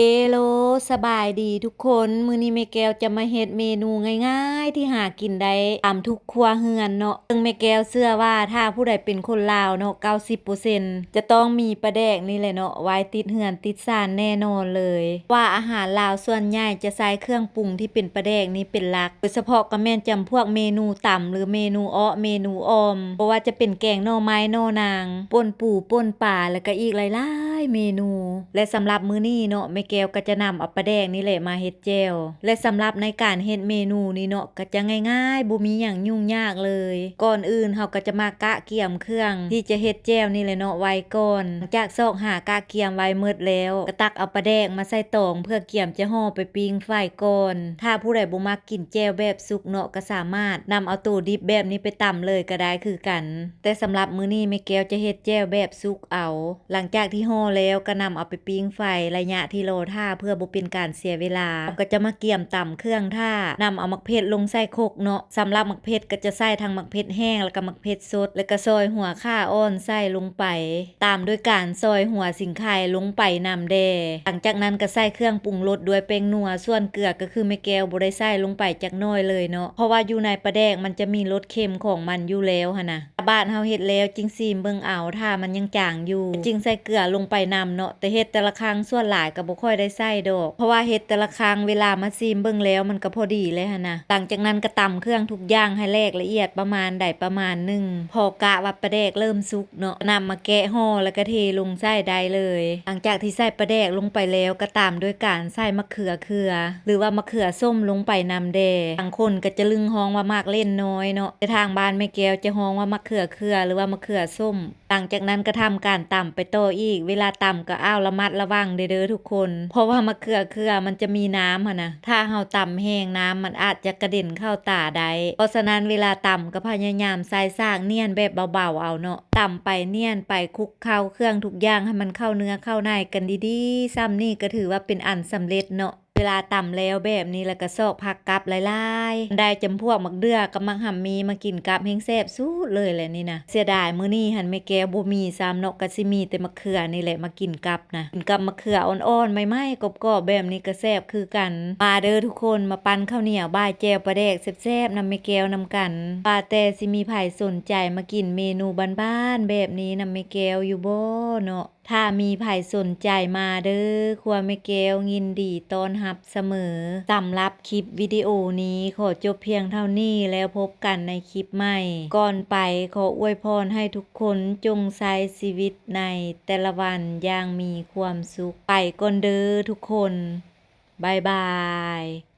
ເອໂລ ສະບາຍດີທຸກຄົນ, ມື້ນີ້ແມ່ແກ້ວຈະມາເຮັດເມນູງ່າຍໆທີ່ຫາກິນໄດ້ຕາມທຸກຄົວເຮືອນເນາະ. ເຊິ່ງແມ່ແກ້ວເຊື່ອວ່າຖ້າຜູ້ໃດເປັນຄົນລາວເນາະ ເກົ້າສິບເປີເຊັນ ຈະຕ້ອງມີປາແດກນີ້ແຫຼະເນາະ ໄວ້ຕິດເຮືອນຕິດຊານແນ່ນອນເລີຍ. ວ່າອາຫານລາວສ່ວນໃຫຍ່ຈະໃຊ້ເຄື່ອງປຸງທີ່ເປັນປາແດກນີ້ເປັນຫຼັກ, ໂດຍສະເພາະກໍແມ່ນຈຳພວກເມນູຕຳ ຫຼື ເມນູເອາະ ເມນູອ່ອມ, ບໍ່ວ່າຈະເປັນແກງໜໍ່ໄມ້ໜໍ່ນາງ, ປົ່ນປູ ປົ່ນປາ ແລະ ກໍອີກຫຼາຍໆເມນູ. ແລະ ສຳລັບມື້ນີ້ເນາະ ແມ່ແກ້ວກໍຈະນຳເອົາປາແດກນີ້ແຫຼະມາເຮັດແຈ່ວ. ແລະ ສຳລັບໃນການເຮັດເມນູນີ້ເນາະ ກໍຈະງ່າຍໆ ບໍ່ມີຫຍັງຫຍຸ້ງຍາກເລີຍ. ກ່ອນອື່ນເຮົາກໍຈະມາກະກຽມເຄື່ອງທີ່ຈະເຮັດແຈ່ວນີ້ແຫຼະເນາະໄວ້ກ່ອນ. ຫຼັງຈາກຊອກຫາກະກຽມໄວ້ໝົດແລ້ວ ກໍຕັກເອົາປາແດກມາໃສ່ຕອງ ເພື່ອກຽມຈະຫໍ່ໄປປີ້ງໄຟກ່ອນ. ຖ້າຜູ້ໃດບໍ່ມັກກິນແຈ່ວແບບສຸກເນາະ ກໍສາມາດນຳເອົາໂຕດິບແບບນີ້ໄປຕຳເລີຍກໍໄດ້ຄືກັນ. ແຕ່ສຳລັບມື້ນີ້ແມ່ແກ້ວຈະເຮັດແຈ່ວແບບສຸກເອົາ. ຫຼັງຈາກທີ່ຫໍ່ແລ້ວກໍນຳເອົາໄປປີ້ງໄຟ, ໄລຍະທີ່ລໍຖ້າເພື່ອບໍ່ເປັນການເສຍເວລາ ເຮົາກໍຈະມາກຽມຕຳເຄື່ອງຖ້າ, ນຳເອົາໝາກເຜັດລົງໃສ່ຄົກເນາະ. ສຳລັບໝາກເຜັດກໍຈະໃສ່ທັງໝາກເຜັດແຫ້ງ ແລ້ວກໍໝາກເຜັດສົດ, ແລ້ວກໍຊອຍຫົວຂ່າອ່ອນໃສ່ລົງໄປ, ຕາມດ້ວຍການຊອຍຫົວສີໄຄລົງໄປນຳແດ່. ຫຼັງຈາກນັ້ນກໍໃສ່ເຄື່ອງປຸງລົດດ້ວຍແປ້ງນົວ, ສ່ວນເກືອກໍຄືແມ່ແກ້ວບໍ່ໄດ້ໃສ່ລົງໄປຈັກໜ້ອຍເລີຍເນາະ, ເພາະວ່າຢູ່ໃນປາແດກມັນຈະມີລົດເຄັມຂອງມັນຢູ່ແລ້ວຫັ້ນນະ. ຖ້າບ້ານເຮົາເຮັດແລ້ວຈຶ່ງຊີມເບິ່ງເອົາ, ຖ້າມັນຍັງຈາງຢູ່ ຈຶ່ງໃສ່ເກືອລົງໄປນຳເນາະ. ແຕ່ເຮັດແຕ່ລະຄັ້ງສ່ວນຫຼາຍກໍບໍ່ຄ່ອຍໄດ້ໃສ່ດອກ, ເພາະວ່າເຮັດແຕ່ລະຄັ້ງເວລາມາຊີມເບິ່ງແລ້ວມັນກໍພໍດີແລ້ວຫັ້ນນະ. ຫຼັງຈາກນັ້ນກໍຕຳເຄື່ອງທຸກຢ່າງໃຫ້ແຫຼກລະອຽດປະມານໃດປະມານໜຶ່ງ, ພໍກະວ່າປາແດກເລີ່ມສຸກເນາະ, ນຳມາແກະຫໍ່ ແລ້ວກໍເທລົງໃສ່ໄດ້ເລີຍ. ຫຼັງຈາກທີ່ໃສ່ປາແດກລົງໄປແລ້ວ ກໍຕາມດ້ວຍການໃສ່ມະເຂືອເຂືອ ຫຼືວ່າມະເຂືອສົ້ມລົງໄປນຳແດ່. ບາງຄົນກໍຈະລຶ້ງຮ້ອງວ່າໝາກເລັ່ນນ້ອຍເນາະ, ແຕ່ທາງບ້ານແມ່ແກ້ວຈະຮ້ອງວ່າມະເຂືອເຂືອ ຫຼືວ່າມະເຂືອສົ້ມ. ຫຼັງຈາກນັ້ນກໍທຳການຕຳໄປຕໍ່ອີກ. ເວລາຕຳກໍອ້າວລະມັດລະວັງເດີ້ທຸກຄົນ, ເພາະວ່າມະເຂືອເຂືອມັນຈະມີນ້ຳຫັ້ນນະ, ຖ້າເຮົາຕຳແຮງນ້ຳມັນອາດຈະກະເດັນເຂົ້າຕາໄດ້. ເພາະສະນັ້ນເວລາຕຳກໍພະຍາຍາມໃສ່ສາກໜ້ຽນແບບເບົາໆເອົາເນາະ, ຕຳໄປໜ້ຽນໄປ ຄຸກເຄົ້າເຄື່ອງທຸກຢ່າງໃຫ້ມັນເຂົ້າເນື້ອເຂົ້າໃນກັນດີໆ, ສ່ຳນີ້ກໍຖືວ່າເປັນອັນສຳເລັດເນາະ. ເວລາຕຳແລ້ວແບບນີ້ ແລ້ວກໍຊອກຜັກກັບຫຼາຍໆ, ໄດ້ຈຳພວກໝາກເດື່ອກັບໝາກຫຳມີມາກິນກັບ ແຮ່ງແຊບສຸດເລີຍແຫຼະນີ້ນະ. ເສຍດາຍມື້ນີ້ຫັ້ນແມ່ແກ້ວບໍ່ມີຊ້ຳເນາະ, ກໍຊິມີແຕ່ໝາກເຂືອນີ້ແຫຼະມາກິນກັບນະ, ກິນກັບໝາກເຂືອອ່ອນໆ ໃໝ່ໆ ກອບໆ ແບບນີ້ກໍແຊບຄືກັນ. ມາເດີ້ທຸກຄົນ, ມາປັ້ນເຂົ້າໜຽວບ່າຍແຈ່ວປາແດກແຊບໆນຳແມ່ແກ້ວນຳກັນ. ວ່າແຕ່ຊິມີໃຜສົນໃຈມາກິນເມນູບ້ານໆແບບນີ້ນຳແມ່ແກ້ວຢູ່ບໍ່ເນາະ? ຖ້າມີໃຜສົນໃຈມາເດີ້, ຄົວແມ່ແກ້ວຍິນດີຕ້ອນຮັບສະເໝີ. ສຳລັບຄລິບວິດີໂອນີ້ຂໍຈົບພຽງເທົ່ານີ້ ແລ້ວພົບກັນໃນຄລິບໃໝ່. ກ່ອນໄປ, ຂໍອວຍພອນໃຫ້ທຸກຄົນຈົ່ງໃຊ້ຊີວິດໃນແຕ່ລະວັນຢ່າງມີຄວາມສຸກ. ໄປກ່ອນເດີ້ທຸກຄົນ. ບາຍບາຍ.